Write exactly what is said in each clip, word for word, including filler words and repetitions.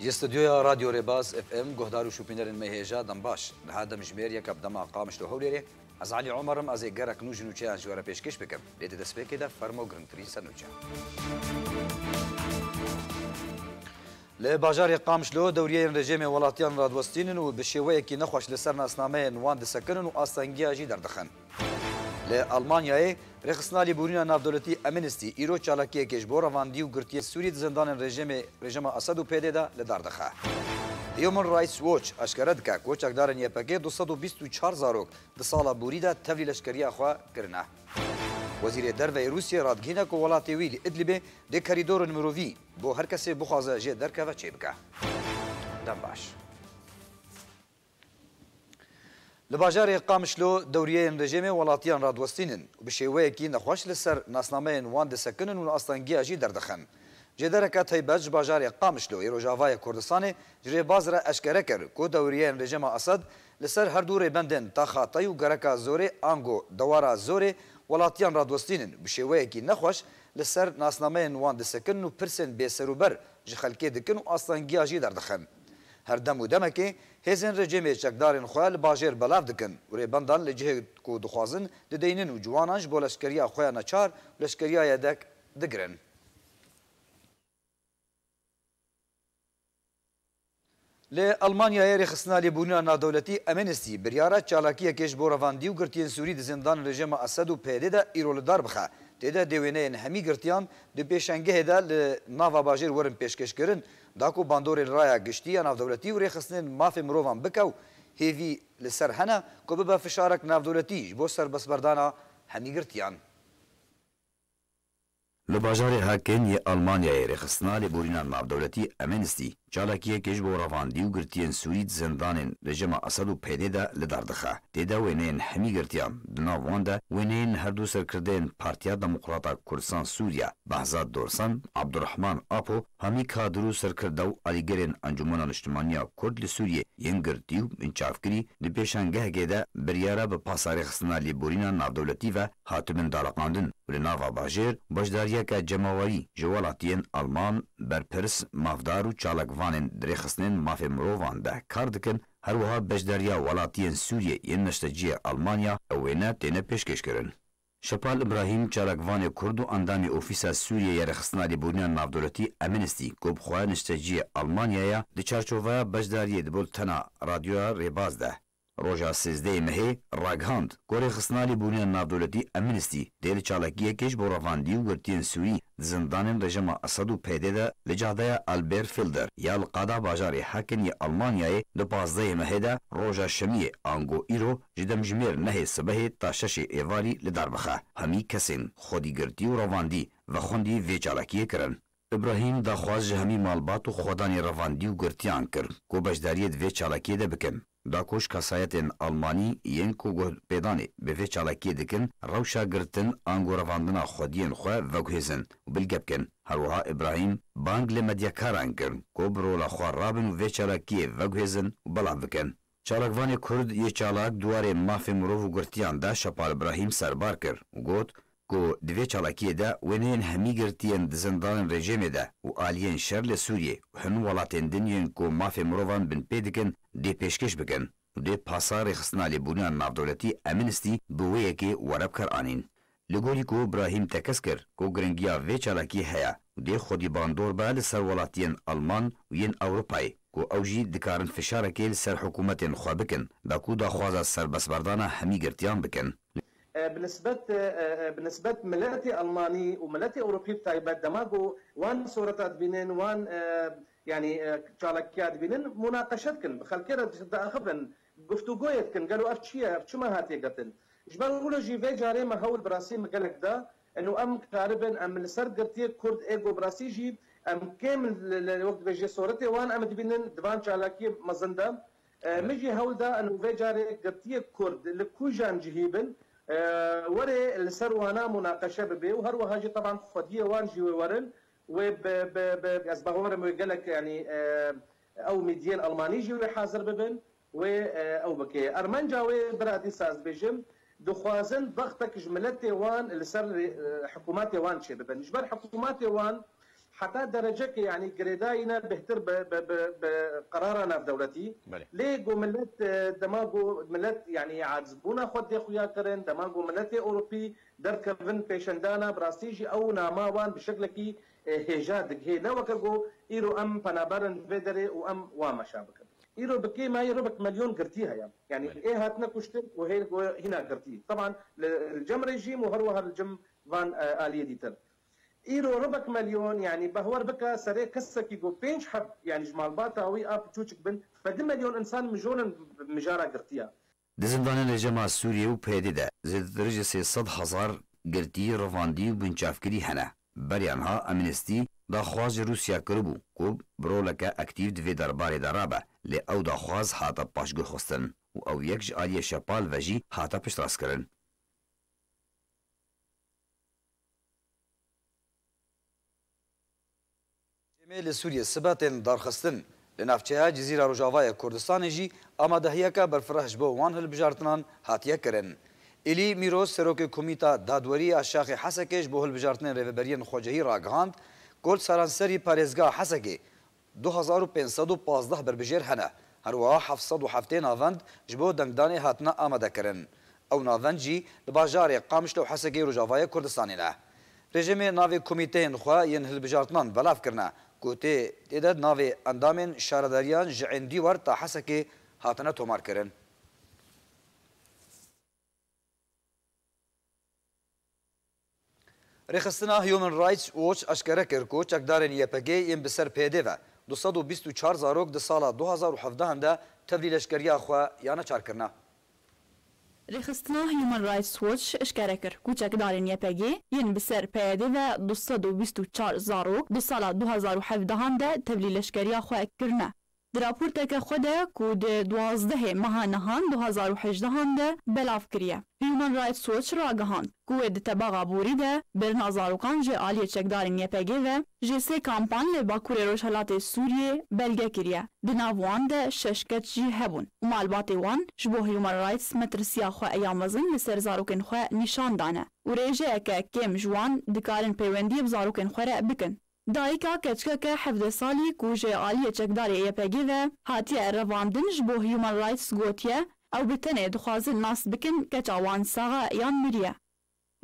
Li stûdyoya Radyo Rêbaz F M guhdar û şopînerên me hêja dem baş. Niha demjimêr yek bi dema Qamişlo Hewlêrê. Ez Elî Omer im, ez ê gelek nû ji nûçeyan ji we re pêşkêş bikim. Lê di destpêkê de fermo girîngtirîn ser nûçe. Li bajarê Qamişlo dewriyeyên rejîmê welatiyan radiwestînin û bi şêweyekî nexweş li ser nasnameyên wan disekinin û astengiya jî derdixin. Li Almanyayê rêxistina lêborîna navdewletî Amnesty îro çalakiyekê ji bo revandî û girtiyên Sûrî di zindanên rejîmê, rejîma Esed û P D de li dar dixe. Human Rights Watch eşkere dike ku çekdarên Y P G du sed û bîst û çar zarok di sala borî de tevlî leşkeriya xwe kirine. Wezîrê Derve yê Rûsiyê radigihîne ku welatê wî li Idlibê dê kerîdorên mirovî bo her kesê bixwaze jê derkeve çêbike. Dem baş. Li bajarê Qamişlo dewriyeyên rejîmê welatiyan radiwestînin û bi şêweyekî nexweş li ser nasnameyên wan disekinin û astengiya jî derdixin. Jêdereke taybet ji bajarê Qamişloyê Rojavayê Kurdistanê ji rêbaz re eşkere kir ku dewriyeyên rejîma Esed li ser her du rêbendên Taxa Tey û Gereka Zorê ango Dewara Zorê welatiyan radiwestînin, bi şêweyekî nexweş li ser nasnameyên wan disekinin û pirsên bêserûber ji xelkê dikin û astengiya jî derdixin. Her dem û demekê hêzên rejîmê çekdarên xwe li bajêr belav dikin û rêbendan li cihê ku dixwazin dideynin û ciwanan ji bo leşkeriya xwe ya neçar û leşkeriya yedek digirin. Li Almanyayê rêxistina lêborîna navdewletî Amnesty biryara çalakiyekê ji bo revandî û girtiyên Sûrî di zindanên rejîma Esed û P Y D de îro li dar bixe. Tê de dê wêneyên hemî girtiyan di pêşengehê de li nava bajêr werin pêşkêşkirin, da ku bandorê li raya giştî ya navdewletî û rêxistinên mafê mirovan bike û hêvî li ser hene ku bibe fişarek navdewletî ji bo serbestberdana hemî girtiyan. Li bajarê Haken yê Almanyayê rêxistina lêborîna navdewletî Amnesty çalakiyekê ji bo revandî û girtiyên Sûrî di zindanên rejîma Esed û P Y D de li dar dixe. Tê de wêneyên hemî girtiyan, di nav wan de wêneyên her du serkirdeyên Partiya Demokrata Kurdistan Sûriye, Behzad Dorsan, Abdurrahman Apo, hemî kadir û serkirde û alîgirên Encûmena Niştimaniya Kurd li Sûriyê yên girtî û binçavkirî di pêşengehekê de biryara bi pasa rêxistina lêborîna navdewletî ve hatibin daliqandin û li nava bajêr beşdariyeke cemawerî ji welatiyên Alman, berpirs, mafdar û çalakvanên di rêxistinên mafê mirovan de kar dikin, her wiha beşdariya welatiyên Sûriyê yên neşteciyê Almanya ew wêne têne pêşkêşkirin. Şepal Îbrahîm, çalakvanê Kurd û endamê Ofîsa Sûriyê ya Rêxistina Lêborîna Navdewletî Amnesty, ku bi xwe neşteciyê Almanya ye, di çarçoveya beşdariyê di bultena Radyoya Rêbaz de, roja sêzdehê mehê ragihand ku rêxistina lêborîna navdewletî Amnesty dê li çalakiyekê ji bo revandî û girtiyên Sûrî di zindanên rejîma Esed û P Y D de li cadeya Albert Filder ya li qada bajarê Haken yê Almanyayê di pazdehê mehê de roja şemiyê ango îro ji demjimêr nehê sibehê ta şeşê êvarî li dar bixe. Hemî kesên xwedîgirtî û revandî vexwendî vê çalakiyê kirin. Îbrahîm daxwaz ji hemî malbat û xwedanê revandî û girtiyan kir ku beşdariyê di vê çalakiyê de bikin. Da ku ji kesayetên Almanî yên ku guhpêdanê bi vê çalakiyê dikin, rewşa girtin ango revandina xwediyên xwe veguhêzin û bilge bikin. Her wiha Îbrahîm bang li medyakaran kir ku bi rola xwe rabin û vê çalakiyê veguhêzin û belav bikin. Çalakvanê Kurd yê çalak di warê mafê mirov û girtiyan de Şepal Îbrahîm serbar kir û got ku di vê çalakiyê de wêneyên hemî girtiyên di zindanên rejîmê de û aliyên şer li Sûriyê û hin welatên din yên ku mafê mirovan binpê dikin dê pêşkêş bikin û dê pasa rêxistina lêborîna navdewletî Amnesty bi wê yekê were bi kar anîn. Li gorî ku Îbrahîm tekez kir ku giringiya vê çalakiyê heye û dê xwedî bandor be li ser welatiyên Alman û yên Ewropayê ku ew jî dikarin fişarekê li ser hikûmetên xwe bikin, da ku daxwaza serbestberdana hemî girtiyan bikin. E, bi nisbet, e, e, bi nisbet miletê Almanî û miletê Ewropî bi taybet, dema ku wan soreta dibînin, wan, e, yanî, e, çalakiya dibînin, munaqeşe dikin, bi xelkê re diaxivin, guftûgoyê dikin, gelo ev çi ye, ev çima hatiye girtin? Ji ber wilo jî vê carê me hewl bi rastî min gelek da, û em karibin, em li ser girtiyê Kurd ê ku bi rastî jî em kêm li, li, wek dibêje soretê wan em dibînin di van çalakiyê mezin de. E, min jî hewl da, û vê carê girtiyê Kurd li kûjan cihî bin, e, were li ser wana munaqeşe bibe û her wiha jî teban xwediyê wan jî wê werin, wê bi, bi, bi, ez bawerim wê gelek, yanî, e, ew mîdyên Almanî jî wê hazir bibin. Wê, e, ew bike. Armanca wê bira dîsa ez dibêjim, dixwazin zextek ji miletê wan li ser, e, hikûmetê wan çêbibin. Ji ber hikûmetê wan Heta dereceke, yanî girêdayî ne bêhtir bi, bi, bi, bi qerara navdewletî. Belê. Lê ku milet, e, dema ku milet, yanî acizbûna xwe tê xuya kirin, dema ku miletê Ewropî derdkevin pêşendana, bi rastî jî ew nama wan bi şeklekî, e, hêja digihê. Ne weke ku îro em penaber in vê derê û em wan meşa bikin. Îro bi kêmayî ribek milyon girtî heye. Yanî Belê. Ê hatine kuştin û hê ku hîna girtî. Teban li, li cem rejîm û her wiha li cem van, e, aliyê dîtir. Îro ribek milyon, yanî behwer bike serê kesekî ku pênc heb, yanî ji malbata wî a piçûçik bin, bi du milyon însan mijonin mijara girtiya. Di zindanên rejîma Sûriyê û P Y D de zêdetir ji sê sed hezar girtî, revandî û binçavkirî hene. Beriya niha Amnesty daxwaz ji Rûsya kiribû ku bi roleke aktîf di vê derbarê de rabe, lê ew daxwaz hate paşguhxistin û ew yek ji aliyê Şepal ve jî hate piştrastkirin. Cemê li Sûriyê sibe tên darxistin. Li navçeya Cizîra Rojavayê Kurdistanê jî amadehiyeke berfireh ji bo wan hilbijartinan hatiye kirin. Îlî Mîroz, serokê Komîta Dadwerî ya Şaxê Hesekê ji bo hilbijartinên rêveberiyên xwecihî ragihand, ku li seranserî parêzgeha Hesekê du hezar û pênc sed û pazdeh berbijêr hene. Her wiha heft sed û heftê navend ji bo dengdanê hatine amadekirin. Ew navend jî li bajarê Qamişlo û Hesekê Rojavayê Kurdistanê ne. Rejîmê navê komîteyên xwe yên hilbijartinan belav kirine, ku tê, tê de navê endamên şaredariyan ji Êndîwar ta Hesekê hatine tomarkirin. Rêxistina Human Rights Watch eşkere kir ku çekdarên Y P G yên bi ser P Y D ve du sed û bîst û çar zarok di sala du hezar û hevdehan de tevlî leşkeriya xwe ya neçar kirine. Rêxistina Human Rights Watch eşkere kir ku çekdarên Y P G yên bi ser P Y D ve du sed û bîst û çar zarok di sala du hezar û hevdehan de tevlî leşkeriya xwe kirine. Di raporteke xwe de ku di duwazdehê meha nihan du hezar û hejdehan de belav kiriye, Human Rights Watch ragihand ku wê di tebaxa borî de birina zarokan ji aliyê çekdarên Y P G ve ji sê kampan li Bakurê Rojhelatê Sûriyê belge kiriye. Di nav wan de şeş keç jî hebûn û malbatê wan ji bo Human Rights metirsiya xwe ya mezin li ser zarokên xwe nîşan dane û rêjeyeke kêm ji wan dikarin peywendiyê bi zarokên xwe re bikin. Dayika keçikeke hevdeh salî ku ji aliyê çekdarê Y P G ve hatiye revandin ji bo Human Rights gotiye, ew bi tenê dixwazin nas bikin keça wan sax e yan miriye.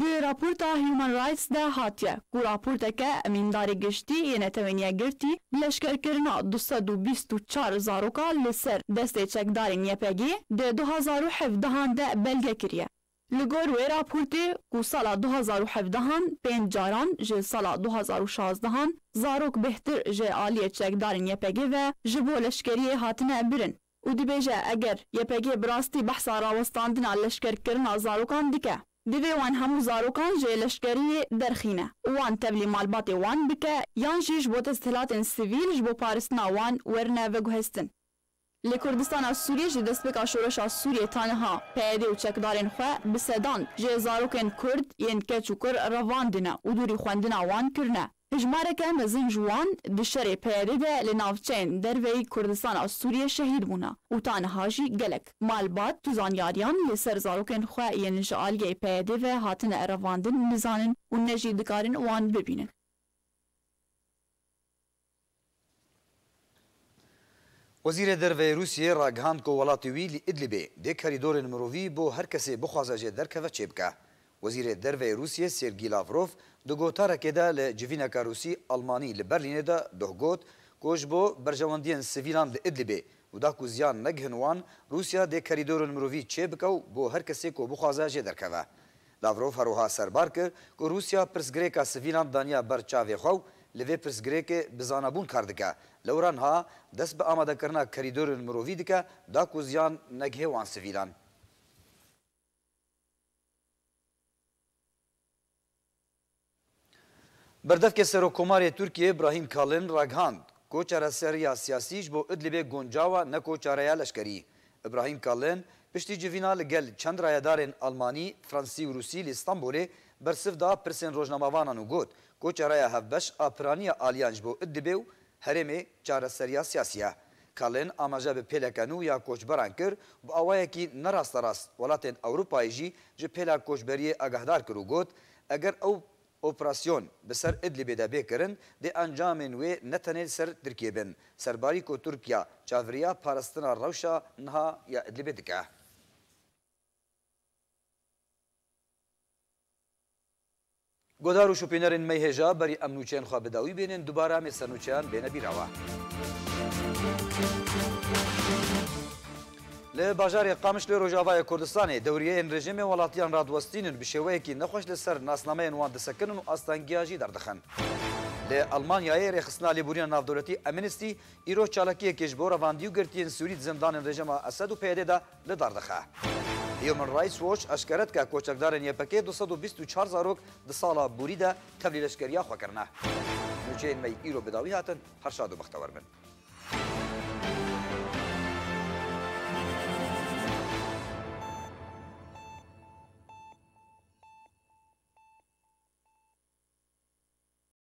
Di raporta Human Rights de hatiye ku raporteke emîndarê giştî yê Netewên Yekgirtî leşkerkirina du sed û bîst û çar zaroka li ser destê çekdarên Y P G di du hezar û hevdehan de belge kiriye. Li gor wê raportê ku sala du hezar û hevdehan pênc caran ji sala du hezar û şazdehan zarok bêhtir ji aliyê çekdarên Y P G ve ji bo leşkeriyê hatine birin û dibêje eger Y P G bi rastî behsa rawestandina leşkerkirina zarokan dike, divê wan hemû zarokan ji leşkeriyê derxîne û wan tevlî malbatê wan bike yan jî ji bo desthilatên sivîl ji bo paristina wan werine veguhestin. Li Kurdistana Sûriyê ji destpêka şoreşa Sûriyê ta niha P Y D û çekdarên xwe bi sedan ji zarokên Kurd yên keç û kur revandine û dûrî xwendina wan kirine. Hejmareke mezin ji wan di şerê P Y D de li navçeyên derveyî Kurdistana Sûriyê şehîd bûne û ta niha jî gelek malbat tu zanyariyan li ser zarokên xwe yên ji aliyê P Y D ve hatine revandin nizanin û ne jî dikarin wan bibînin. Wezîrê Derve yê Rûsiyê ragihand ku welatê wî li Idlibê dê kerîdorên mirovî bo her kesê bixwaze jê derkeve çêbike. Wezîrê Derve yê Rûsiyê Sergî Lavrov di gotarekê de li civîneka Rûsî-Almanî li Berlînê de doh got ku ji bo berjewendiyên sivîlan li Idlibê û da ku ziyan negihin wan, Rûsya dê kerîdorên mirovî çêbike û bo her kesê ku bixwaze jê derkeve. Lavrov her wiha serbar kir ku Rûsya pirsgirêka sivîlan daniya ber çavê xwe û li vê pirsgirêkê bi zanabûn kar dike. Lewra niha dest bi amadekirina kerîdorên mirovî dike, da ku ziyan negihê wan sivîlan. Berdevkê Serokkomarê Tirkiyê Brahîm Kalin ragihand ku çareseriya siyasî ji bo Idlibê guncaw e, ne ku çareya leşkerî. Îbrahîm Kalin piştî civîna li gel çend rayedarên Almanî, Fransî û Rûsî li Stenbolê bersiv da pirsên rojnamevanan û got ku çareya hevbeş a piraniya aliyan ji bo Idlibê û herêmê çareseriya siyasî ye. Kalin amaje bi pêleke nû ya koçberan kir, bi awayekî ne rasterast welatên Ewropayê jî ji pêla koçberiyê agahdar kir û got, eger ew Operasyon bi ser Idlibê de bê kirin, dê encamên wê ne tenê li ser Tirkiyê bin. Serbarî ku Tirkiya çaviriya parastina rewşa niha ya Idlibê dike. Godar û şopînerên me yê hêja, berî em nûçeyên xwe bi dawî bênin, dubare em ê ser nûçeyan bêne bîra we. Li bajarê Qamişlo Rojavayê Kurdistanê dewriyeyên rejîmê welatiyan radiwestînin, bi şêweyekî nexweş li ser nasnameyên wan disekinin û astengiya jî derdixin. Li Elmanyayê rêxistina lêborîna navdewletî Amnesty îro çalakiyekê ji bo revandî û girtiyên Sûrî di zindanên rejîma Esed û P Y D de li dar dixe. Human Rights Watch eşkere dike koçekdarên Y P G du sed û bîst û çar zarok di sala borî de tevlî leşkeriya xwe kirine. Nûçeyên me îro bi dawî hatin, her şad û bextewer bin.